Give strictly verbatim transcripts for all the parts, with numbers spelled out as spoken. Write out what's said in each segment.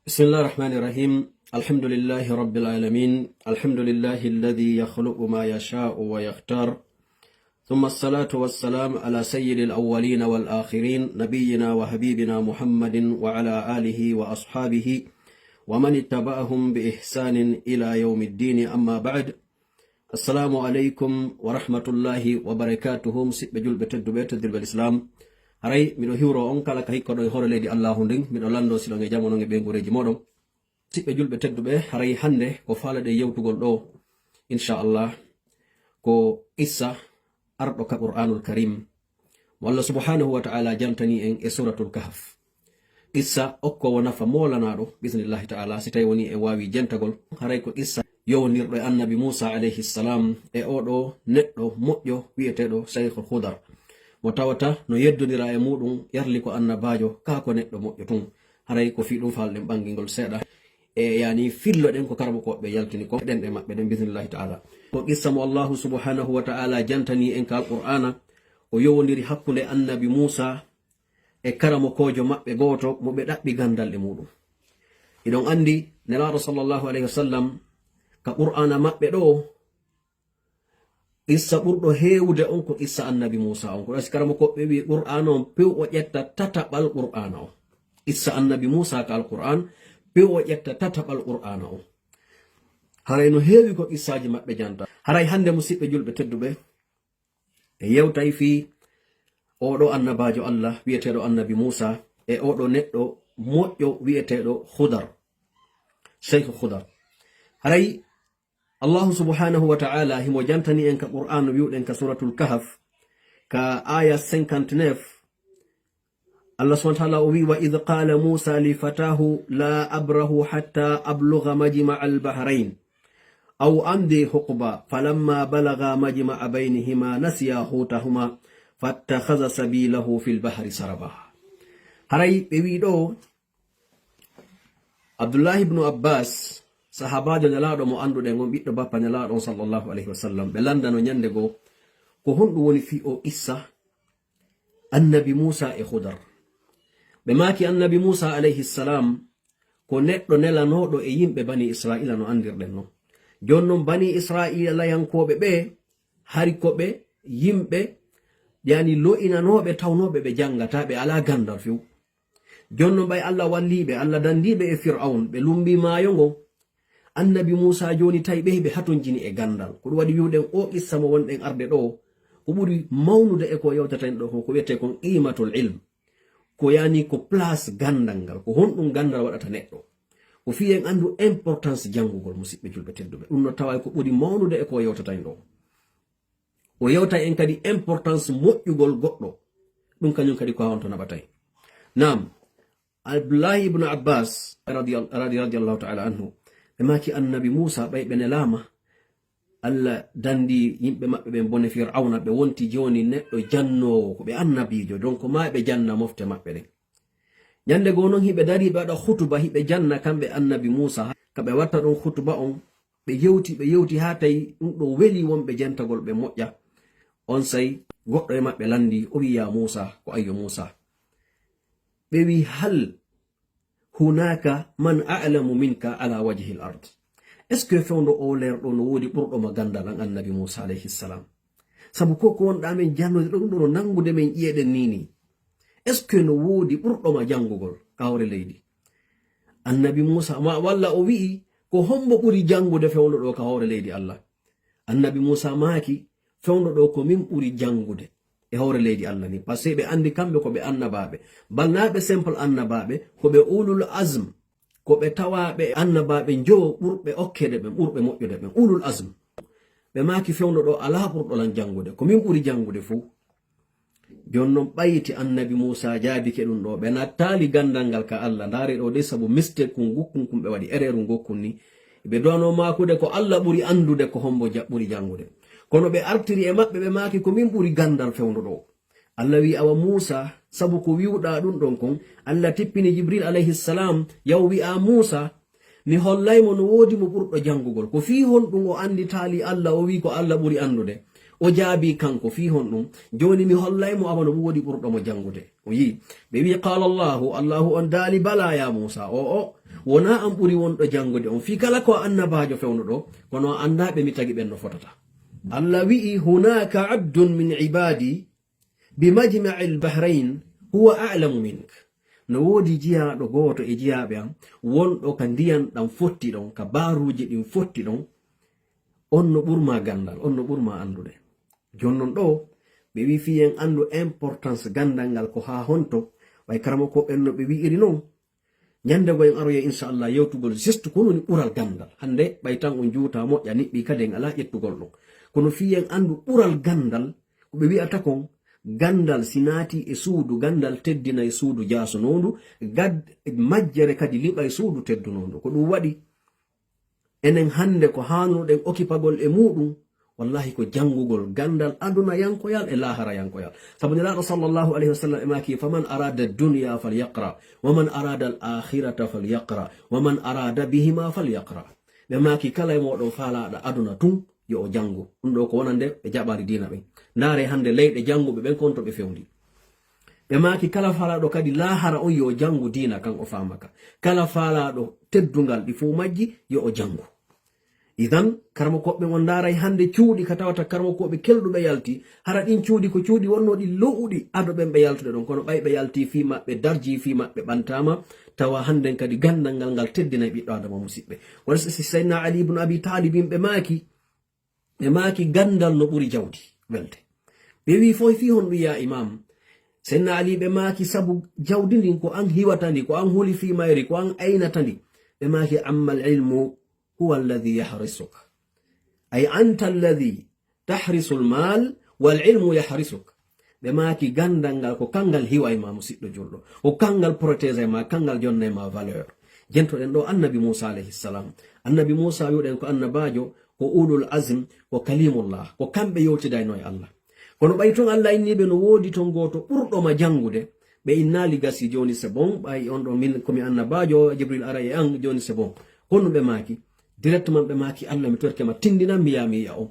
بسم الله الرحمن الرحيم. الحمد لله رب العالمين. الحمد لله الذي يخلق ما يشاء ويختار. ثم الصلاة والسلام على سيد الأولين والآخرين، نبينا وحبيبنا محمد وعلى آله وأصحابه ومن اتبعهم بإحسان إلى يوم الدين، أما بعد. Assalamu aleykum wa rahmatullahi wa barakatuhu. Musiɓɓe julɓe tedduɓe, teddirɓe Lislaam. Haray miɗo hiwro on kala ka hikkoɗon e hoore leydi Allaahu ndin. Miɗo lanndoo si ɗon e jam, onon e ɓeynguureeji mooɗon. Musiɓɓe julɓe tedduɓe, haray hannde ko faalaɗen yewtugol ɗoo, inchallah, ko qissa arɗo ka Qur'aanul Kariim, mo Allah subhanahu wa ta'ala jantani en e Suuratul Kahf. Qissa okkoowo nafa moolanaaɗo, bismillahi ta'ala, si tawi woni en waawi jentagol. Haray ko qissa yowondirɗo e Annabi Muusa alayhi salam e oo ɗoo neɗɗo moƴƴo wi'eteeɗo Shaykhul Khudar, mo tawata no yeddondira e muuɗum, yarli ko annabaajo, kaa ko neɗɗo moƴƴo tun. Haray ko fii ɗum faalɗen ɓangingol seeɗa. E yani filloɗen ko karamokooɓe yaltini ko ɗen e maɓɓe ɗen, bismillahi ta'ala. Ko qissa mo Allahu subhanahu wa ta'ala jantani en ka Alqur'aana, o yowondiri hakkunde Annabi Muusa e karamokoojo maɓɓe gooto mo ɓe ɗaɓɓi ganndal e muuɗum. Hiɗon anndi Nelaaɗo sallallahu alayhi wa sallam ka Qur'aana maɓɓe ɗoo, qissa ɓurɗo heewude on ko qissa Annabi Muusa on. Ko ɗasi karamokooɓe wi'i Qur'aana on, pew o ƴetta tataɓal Qur'aana on. Qissa Annabi Muusa ka Alqur'aan, pew o ƴetta tataɓal Qur'aana on. Haray no heewi ko qissaaji maɓɓe janta. Haray hannde, musiɓɓe julɓe tedduɓe, e yewtay fii oo ɗoo annabaajo Allah wi'eteeɗo Annabi Muusa e oo ɗoo neɗɗo moƴƴo wi'eteeɗo Khudar, Sheikh Khudar. Haray Allahu subhanahu wa ta'ala himo jantani en ka Qur'aanu wi'uɗen ka Suuratul Kahf, ka aaya cinquante-neuf, Allah subhanahu wa ta'ala o wi'i: "وإذ قال موسى لفتاه لا أبرح حتى أبلغ مجمع البحرين أو أمضي حقبا فلما بلغا مجمع بينهما نسيا حوتهما فاتخذ سبيله في البحر سربا." Haray ɓe wi'i ɗoo, Abdullahi ibnu Abbas, sahaabaajo Nelaaɗo mo annduɗen on, ɓiɗɗo bappa Nelaaɗo on sallallahu alayhi wa sallam, ɓe lanndano ɲannde goo, ko honɗum woni fii oo qissa Annabi Muusa e Khudar. Ɓe maaki Annabi Muusa alayhi salam ko neɗɗo nelanooɗo e yimɓe Banii Israa'iila no anndirɗen non. Jooni non, Banii Israa'iilayankooɓe ɓee, hari ko ɓe yimɓe, yani, lo'inanooɓe, tawnooɓe ɓe janngataa, ɓe alaa ganndal few. Jooni non, ɓay Allah wallii ɓe, Allah danndii ɓe e Fir'awn, ɓe lummbii maayo ngon. Annabi Muusa jooni tawi ɓe, ɓe hatonjini e ganndal. Ko ɗum waɗi wi'uɗen oo qissa mo wonɗen arde ɗoo, ko ɓuri mawnude e ko yewteten ɗoo kon, ko wi'etee kon qiimatul ilm. Ko yani ko place ganndal ngal, ko honɗum ganndal waɗata neɗɗo. Ko fii en anndu importance janngugol, musiɓɓe julɓe tedduɓe. Ɗum no taway ko ɓuri mawnude e ko yewteten ɗoo. O yewta en kadi importance moƴƴugol goɗɗo. Ɗum kañum kadi ko honto naɓata en. Naam, Abdullahi ibnu Abbas radiya-, radi-, radiyallahu ta'ala anhu, ɓe maaki Annabi Muusa ɓay ɓe nelaama, Allah danndii yimɓe maɓɓe ɓen bone Fir'awna, ɓe wonti jooni neɗɗo jannoowo, ko ɓe annabiijo, donc maa ɓe janna mofte maɓɓe ɗen. Ɲannde goo non hiɓe darii ɓe waɗa khutuba, hiɓe janna kamɓe Annabi Muusa, ka ɓe watta ɗon khutuba on, ɓe yewti, ɓe yewti haa tawi ɗum ɗoo welii wonɓe jantagol ɓe moƴƴa. Onsay goɗɗo e maɓɓe lanndii, o wi'i: "Yaa Muusa, ko ayyo Muusa." Ɓe wi'i: "Hal hunaka man a'lamu minka ala wajhil ard?" Est-ce que fewndo oo leer ɗoo no woodi ɓurɗo ma ganndal an Annabi Muusa alayhi salam? Sabu ko ko wonɗaa men jannode ɗoo, ɗum ɗoo no nanngude men ƴi'e ɗen nii nii. Est-ce que no woodi ɓurɗo ma janngugol ka hoore leydi? Annabi Muusa, ma, walla o wi'i, ko hombo ɓuri janngude fewndo ɗoo ka hoore leydi Allah? Annabi Muusa maaki, fewndo ɗoo ko min ɓuri janngude e hoore leydi Allah ni. Parce que ɓe anndi kamɓe ko ɓe annabaaɓe. Bal naa ɓe simple annabaaɓe, ko ɓe ulul azm. Ko ɓe tawaaɓe annabaaɓe njowo ɓurɓe okkeede ɓen, ɓurɓe moƴƴude ɓen. Ulul azm. Ɓe maaki fewndo ɗoo alaa ɓurɗo lan janngude. Ko min ɓuri janngude fow. Jooni non ɓayti Annabi Muusa jaabike ɗum ɗoo. Ɓe nattaali ganndal ngal ka Allah. Ndaaree ɗoo de sabu mistake kun gukkun kun ɓe waɗi, erreur un gukkun ni. Ɓe duwanoo maakude ko Allah ɓuri anndude ko hombo ja-, ɓuri janngude. Kono ɓe artiri e maɓɓe, ɓe maaki ko min ɓuri ganndal fewndo ɗoo. Allah wi'i, awa Muusa, sabu ko wi'uɗaa ɗum ɗon kon, Allah tippini Jibril alayhi salam, yaw wi'aa Muusa, mi hollay mo no woodi mo ɓurɗo janngugol. Ko fii honɗum o annditaali Allah, o wi'i ko Allah ɓuri anndude? O jaabii kanko, fii honɗum? Jooni mi hollay mo awa no woodi ɓurɗo mo janngude. O yi'i. Ɓe wi'i, qaala Allahu, Allahu on daali, balaa yaa Muusa, o, o, Wonaa an ɓuri wonɗo janngude on fii kala ko annabaajo fewndo ɗoo, kono a anndaa ɓe mi tagi ɓen no fotata. Allah wi'i, "Hunaaka abdun min ibaadi bi majma'il bahrayn huwa a'lamu mink." No woodi jiyaaɗo gooto e jiyaaɓe am, wonɗo ka ndiyan ɗan fotti ɗon, ka baaruuji ɗin fotti ɗon, on no ɓurmaa ganndal, on no ɓurmaa anndude. Jooni non ɗoo, ɓe wi'i fii en anndu importance ganndal ngal ko haa honto, ɓay karamokooɓe ɓen no ɓe wi'iri non. Ñannde goo en aroyay, inshallah, yewtugol juste ko woni ɓural ganndal. Hannde ɓay tan on juutaa moƴƴa niɓɓii kadi en alaa ƴettugol ɗum. Kono fii en anndu ɓural ganndal, ko ɓe wi'ata kon, ganndal si naatii e suudu, ganndal teddinay suudu jaasonoondu, gad-, majjere kadi liɓay suudu teddunoondu. Ko ɗum waɗi, enen hannde ko haanunoɗen okipagol e muuɗum, wallahi ko janngugol ganndal adunayankoyal e laaharayankoyal. Sabu Nelaaɗo sallallahu alayhi wa sallam e maaki, "Faman arada dunya falyaqra, wa man arada al akhirata falyaqra, wa man arada bihima falyaqra." Ɓe maaki, "Kala e mooɗon faalaaɗo aduna tun, yo o janngu." Ɗum ɗoo ko wonande ɓe jaɓaali diina ɓen. Ndaaree hannde leyɗe jannguɓe ɓen kon to ɓe fewndi. Ɓe maaki, "Kala faalaaɗo kadi laahara on, yo o janngu diina kan, o faama ka. Kala faalaaɗo teddungal ɗi fow majji, yo o janngu." Idan, karamokooɓe on ndaaray hannde cuuɗi ka tawata karamokooɓe kelɗuɓe yalti, hara ɗin cuuɗi ko cuuɗi wonnooɗi lo'uɗi ado ɓen ɓe yaltude ɗon, kono ɓay ɓe yalti fii maɓɓe darjii, fii maɓɓe ɓantaama, tawa hannden kadi ganndal ngal ngal teddinay ɓiɗɗo Aadama musiɓɓe. Wala si, si Seydina Ali ibn Abi Talib ɓe maaki, ɓe maaki, "Ganndal no ɓuri jawdi welde." Ɓe wi'i, "Foy fii honɗum yaa Imaam?" Seydina Ali ɓe maaki, "Sabu jawdi ndin ko an hiwata ndi, ko an huli fii mayri, ko an aynata ndi." Ɓe maaki, "Ammal ilmu huwa alladhi yahrisuka. Ay anta alladhi tahrisul mal wal ilmu yahrisuka." Ɓe maaki, "Ganndal ngal ko kangal hiway ma, musiɗɗo julɗo. Ko kangal protégay ma, kangal jonnay ma valeur." Jentoɗen ɗoo Annabi Muusa alayhi salam. Annabi Muusa wi'uɗen ko annabaajo, ko ulul azm, ko kalimullah, ko kamɓe yewtidaynoo e Allah. Kono ɓay ton Allah inni ɓe no woodi ton gooto ɓurɗo ma janngude, ɓe innaali gasi jooni c'est bon, ɓay on ɗoo min ko mi annabaajo, Jibril aray e an jooni c'est bon. Kono ɓe maaki, directement ɓe maaki, "Allah mi torike ma, tindinan mi yaa mi yi'a on.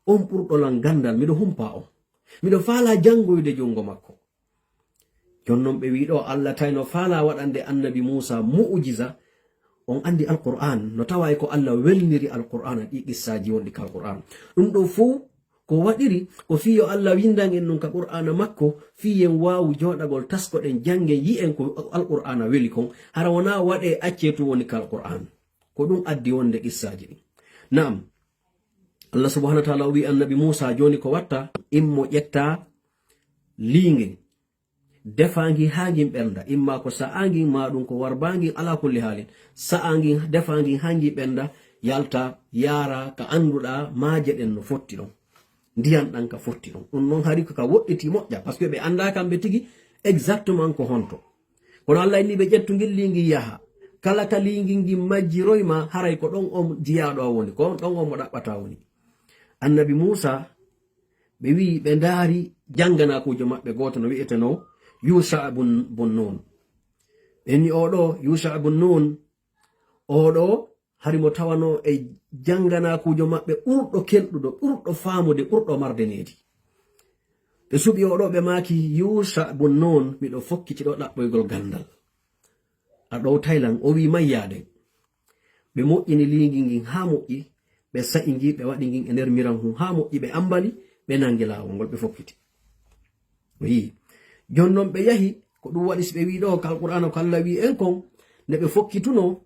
On ɓurɗo lan ganndal, miɗo humpaa on. Miɗo faalaa janngoyde junngo makko." Jooni non ɓe wi'i ɗoo, Allah tay no faalaa waɗande Annabi Muusa mu'ujiza. On anndi Alqur'aan, no tawaa e ko Allah welniri Alqur'aana, ɗii qissaaji wonɗi ka Alqur'aan. Ɗum ɗoo fow ko waɗiri, ko fii yo Allah winndan en ɗum ka Qur'aana makko, fii en waawu jooɗagol taskoɗen, janngen, yi'en ko Alqur'aana weli kon, hara wonaa waɗee accee tun woni ka Alqur'aan. Ko ɗum addi wonde qissaaji ɗin. Na'am, Allah subhanahu wa ta'ala o wi'i Annabi Muusa, "Jooni ko watta, immo ƴetta liinge, defaa ngi haa ngin ɓernda, imma ko sa'aa ngin, maa ɗum ko warbaa ngin, alaa kulli haalin. Sa'aa ngin, defaa ngin haa ngin ɓernda, yalta, yaara ka annduɗaa maaje ɗen no fotti ɗon. Ndiyan ɗan ka fotti ɗon." Ɗum non hari ko ka woɗɗiti moƴƴa, parce que ɓe anndaa kamɓe tigi exactement ko honto. Kono Allah inni ɓe ƴettu ngin liingi yaha. Kala ka liingi ngin majjiroy ma, haray ko ɗon on jiyaaɗo a woni, ko ɗon on mo ɗaɓɓata woni. Annabi Muusa, ɓe wi'i, ɓe ndaari jannganaakuujo maɓɓe gooto no wi'etenoo Yusha bun, bun Nun. Ɓe inni, "Oo ɗoo, Yusha bun Nun, oo ɗoo, hari mo tawanoo e jannganaakuujo maɓɓe ɓurɗo kelɗuɗo, ɓurɗo faamude, ɓurɗo marde needi." Ɓe suɓi oo ɗoo, ɓe maaki, "Yusha bun Nun, miɗo fokkiti ɗoo ɗaɓɓoygol ganndal. A ɗowtay lan?" O wi'i, "Mayyaade." Ɓe moƴƴini liingi ngin haa moƴƴi, ɓe sa'i ngi, ɓe waɗi ngin e nder miran hun haa moƴƴi, ɓe ambali, ɓe nangi laawol ngol, ɓe fokkiti. O yi'i. Jooni non ɓe yahi, ko ɗum waɗi si ɓe wi'i ɗoo ka Alqur'aana ko Allah wi'i en kon, nde ɓe fokkitunoo,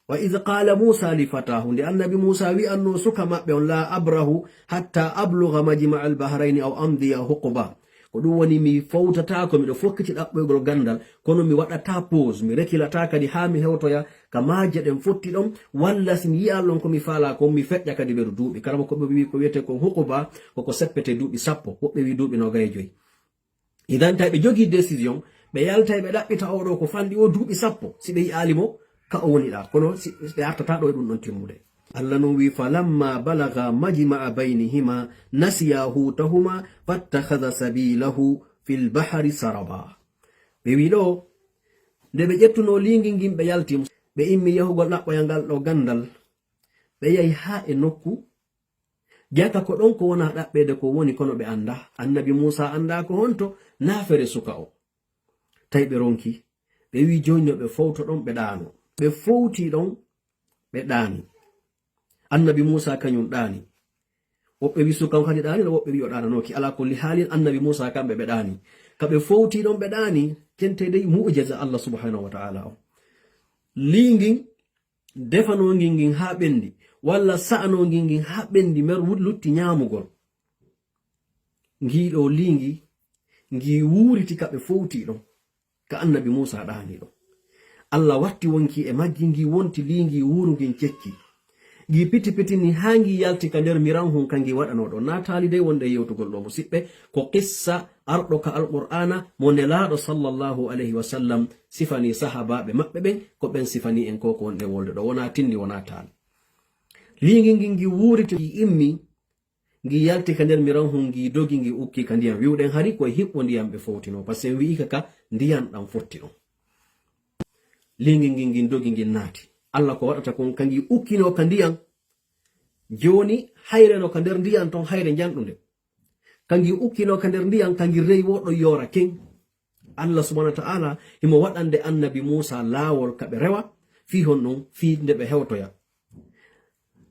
"Wa idh qala Musa li fatahu," nde Annabi Muusa wi'annoo suka maɓɓe on, "La abrahu hatta abluga majma al bahrayni aw amdiya huquba." Ko ɗum woni mi fowtataako, miɗo fokkiti ɗaɓɓoygol ganndal, kono mi waɗataa pause, mi rekilataa kadi haa mi hewtoya ka maaje ɗen fotti ɗon, walla si mi yi'aa ɗon ko mi faalaa kon, mi feƴƴa kadi ɓeru duuɓi. Kala mo ko ɓe wi'i ko wi'etee kon huquba, ko ko seppetee duuɓi sappo, woɓɓe wi'i duuɓi noogay e joy. Idan tawi ɓe jogii décision, ɓe yaltay ɓe ɗaɓɓita oo ɗoo ko fanɗi oo duuɓi sappo, si ɓe yi'aali mo, ka o woni ɗaa. Kono si, si ɓe artataa ɗoo e ɗum ɗon timmude. Allah non wi'i, "Falamma balaga majma'a baynihima nasiya hutahuma fattakhadha sabilahu fil bahri saraba." Ɓe wi'i ɗoo, nde ɓe ƴettunoo liingi ngin ɓe yalti, ɓe immi yahugol ɗaɓɓoya ngal ɗoo ganndal, ɓe yahi haa e nokku, jaka ko ɗon ko wonaa ɗaɓɓeede ko woni, kono ɓe anndaa. Annabi Muusa anndaa ko honto naafere suka o. Tawi ɓe ronki, ɓe wi'i, "Jooni no ɓe fowto ɗon, ɓe ɗaano." ɓe fowtii ɗon, ɓe ɗaani. Annabi Muusaa kañun ɗaani. Woɓɓe wi'i suka on kadi ɗaani, no woɓɓe wi'i o ɗaananooki. Alaa kulli haalin, Annabi Muusaa kamɓe ɓe ɗaani. Ka ɓe fowtii ɗon ɓe ɗaani, kentee dey mu'jiza Allah subhanahu wa ta'ala on. Liingin, defanoongin ngin haa ɓendi, walla sa'anoongin ngin haa ɓendi, mer wut-, lutti ñaamugol. Ngii ɗoo liingi, ngii wuuriti ka ɓe fowtii ɗon. Ka Annabi Muusaa ɗaanii ɗon. Alla watti wonkii e majji, ngi wonti liingi wuuru, ngin cekki. Ngi piti pitini haa ngi yalti ka nder miran hun ka ngi waɗanoo ɗon. Naataali dey wonde e yewtugol ɗoo, musiɓɓe, ko qissa arɗo ka Alqur'aana mo Nelaaɗo sallallahu alayhi wa sallam sifanii sahaabaaɓe maɓɓe ɓen, ko ɓen sifanii en ko ko wonɗen wolde ɗoo. Wonaa tinndi, wonaa taali. Liingi ngin ngi wuuriti, ngi immi, ngi yalti ka nder miran hun, ngi dogi, ngi ukki ka ndiyan. Wi'uɗen hari ko e hiɓɓo ndiyan ɓe fowtinoo, parce que en wi'i ka, ka ndiyan ɗan fotti ɗon. Liingi ngin ngin dogi, ngin naati. Alla ko waɗata kon, ka ngi ukkinoo ka ndiyan, jooni hayre no ka nder ndiyan ton, hayre njanɗunde. Ka ngi ukkinoo ka nder ndiyan, ka ngi rewi wo ɗon yoora ken. Alla subhanahu wa ta'ala himo waɗande Annabi Muusaa laawol ka ɓe rewa, fii honɗun, fii nde ɓe hewtoya.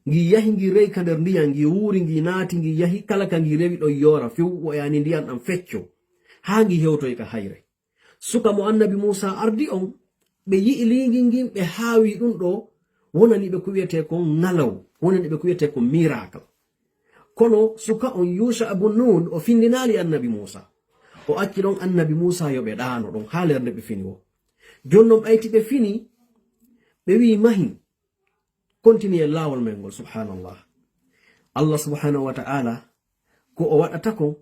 Ngi yahi, ngi rewi ka nder ndiyan, ngi wuuri, ngi naati, ngi yahi, kala ka ngi rewi ɗon yoora few, wo yaani ndiyan ɗan fecco, haa ngi hewtoyi ka hayre. Suka mo Annabi Muusaa ardi on, ɓe yi'i liingi ngin, ɓe haawi ɗun ɗoo, wonani ɓe ko wi'etee kon ŋalaw, wonani ɓe ko wi'etee kon miracle. Kono suka on, Yuusha bun Nuun, o findinaali Annabi Muusaa. O acci ɗon Annabi Muusaa yo ɓe ɗaano ɗon haa lernde ɓe fini woo. Jooni non ɓayti ɓe fini, ɓe wi'i mahin, kontiniyee laawol men ngol, subhaanallah. Allah subhaanahu wa ta'ala, ko o waɗata kon,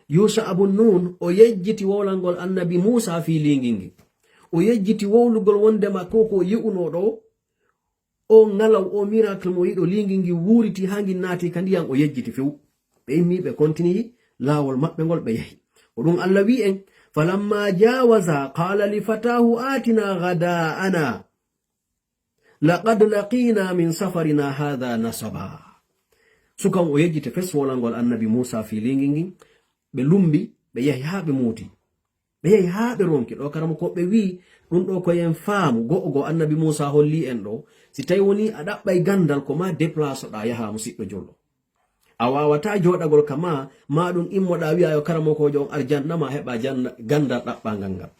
Yuusha bun Nuun, o yejjiti wowlangol Annabi Muusaa fii liingi ngin. O yejjiti wowlugol wondema ko ko yi'unoo ɗoo, o ŋalaw, o miracle mo yiɗo liingi ngin wuuriti haa ngin naati ka ndiyan, o yejjiti few. Ɓe immii, ɓe kontinii laawol maɓɓe ngol, ɓe yahi. Ko ɗun Alla wi'i en, "Falammaa jaawaza, qaala li fataahu, aatinaa ghadaa'anaa, laqad laqiinaa min safarinaa haadhaa nasabaa." Suka on o yejjiti fes wowlangol Annabi Muusaa fii liingi ngin, ɓe lumbi, ɓe yahi haa ɓe muti. Ɓe yahi haa ɓe ronki. Ɗoo karamokooɓe wi'i, ɗun ɗoo ko en faamu, go'o goo Annabi Muusaa hollii en ɗoo, si tawi wonii a ɗaɓɓay ganndal, ko maa deplasoɗaa yahaa, musiɗɗo julɗo. A waawataa jooɗagol ka maa, maa ɗun immoɗaa wi'aa yo karamokoojo on ar janna ma, heɓaa janna, ganndal ɗaɓɓaangal ngal.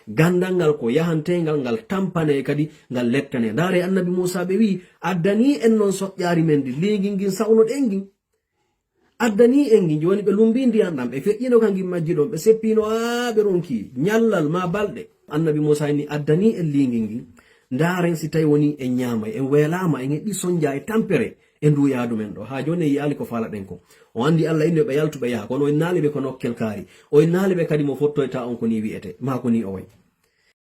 Ganndal ngal ko yahanteengal, ngal tampanee kadi, ngal lettanee. Ndaaree Annabi Muusaa, ɓe wi'i, addanii en non soƴƴaari men ndin, liingi ngin sa'unoɗen ngin. Addanii en ngin, jooni ɓe lumbii ndiyan ɗan, ɓe feƴƴino ka ngin majji ɗon, ɓe seppiino, aa, ɓe ronki ñallal maa balɗe. Annabi Muusaa inni, addanii en liingi ngin, ndaaren si tawi wonii en ñaamay, en weelaama, en heɓii sonjaa e tampere e nduu yaadu men ɗoo. Haa jooni en yi'aali ko faalaɗen kon. O anndi Alla inni yo ɓe yaltu ɓe yaha, kono o innaali ɓe ko nokkel kaari. O innaali ɓe kadi mo fottoyta on ko nii wi'etee, maa ko nii o wa'i.